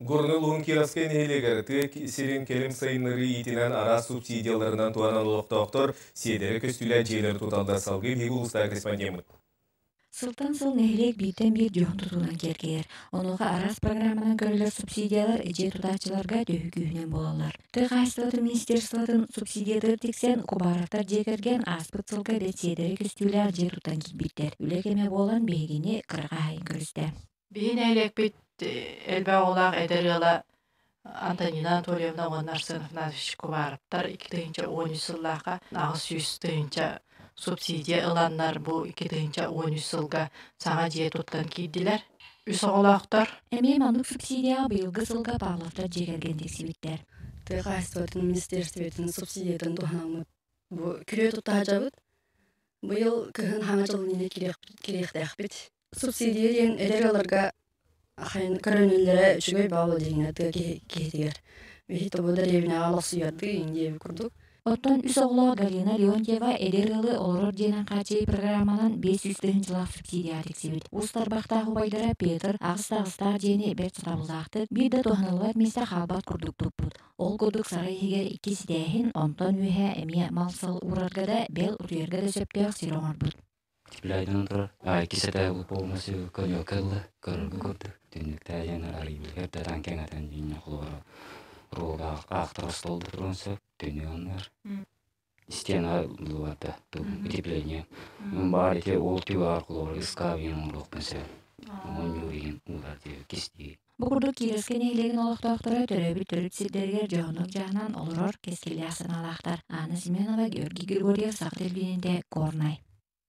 Горнай улууһун Кировскай нэһилиэгэр тыа сирин кэлим сайыннарыы иитинэн араас субсидияларынан туһанан олохтоохтор сиэдэрэ көстүүлээх дьиэлэри туталлар салгыы биһиги улуустаах корреспондеммыт. Сылтан сыл нэһилиэк бииртэн биир дьоһун тутуунан киэркэйэр. Онуоха араас программанан көрүллэр субсидиялар дьиэ тутааччыларга төһүү күүһүнэн буолаллар. Тыа хаһаайыстыбатын министерствотын субсидиятыгар тиксэн Кубаровтар дьиэ кэргэн ааспыт сылга бэт сиэдэрэй көстүүлээх дьиэ туттан киирбиттэр. Үлэ кэмэ буолан биһигини кыра хаһаайын көрүстэ. Биһи нэһилиэкпит элбэх оҕолоох эдэр ыала Антонина Анатольевна уонна Арсен Афанасьевич Кубаровтар 2013 сыллаахха 800 тыһыынча субсидия ыланнар бу 2013 сылга саҥа дьиэ туттан киирдилэр. Үс оҕолоохтор. Эмиэ маннык субсидияҕа быйылгы сылга Павловтар дьиэ кэргэн тиксибиттэр. Тыа хаһаайыстыбатын министерствотын субсидиятын туһанаммыт бу күрүө тутта сылдьабыт. Быйыл кыһын хаҥа дьыл кириэхтээхпит. Субсидия диэн эдэр ыалларга көрөнүллэрэ үчүгэй баҕа диэҥҥэ тыа киһитигэр. Биһи тобу дэриэбинэҕэ олохсуйардыы диэбит курдук. Оттон үс оҕолоох Галина Леонтьева эдэр ыалы олорор дьиэнэн хааччыйыы программанан 500 тыһыынчалаах субсидияҕа тиксибит. Уус тарбахтаах убайдара Петр аҕыс да аҕыстаах дьиэни бэрт сатабыллаахтык, биир да туһаныллыбат миэстэ хаалбат курдук туппут. Ол курдук сарай иһигэр икки ситээһин, онтон үөһэ эмиэ мал-сал уурарга да, бэл утуйарга да сөптөөх сир оҥорбут. Теплайдан турар. Иккис этэ полностью конёкка ылла, көрөргө курдук. Түннүктээйэн арыйбыгар да кэҥэтэн дьиҥнэ холобура ролга аахтар остуолда туруон сөп, түннүк анныгар. Стена булуарда утепление. Баар ити ол түгээр холобура ыскаап иһин оҥоруохпун сөп. Оонньуур иһин уурар диye кистии. Бу курдук Кировскай нэһилиэгин олохтоохторо төрөөбүт төрүт сирдэригэр дьоһуннук дьаһанан олорор кэскиллээх санаалаахтар. Анна Семенова, Георгий Григорьев, Саха телевидениетэ, Горнай.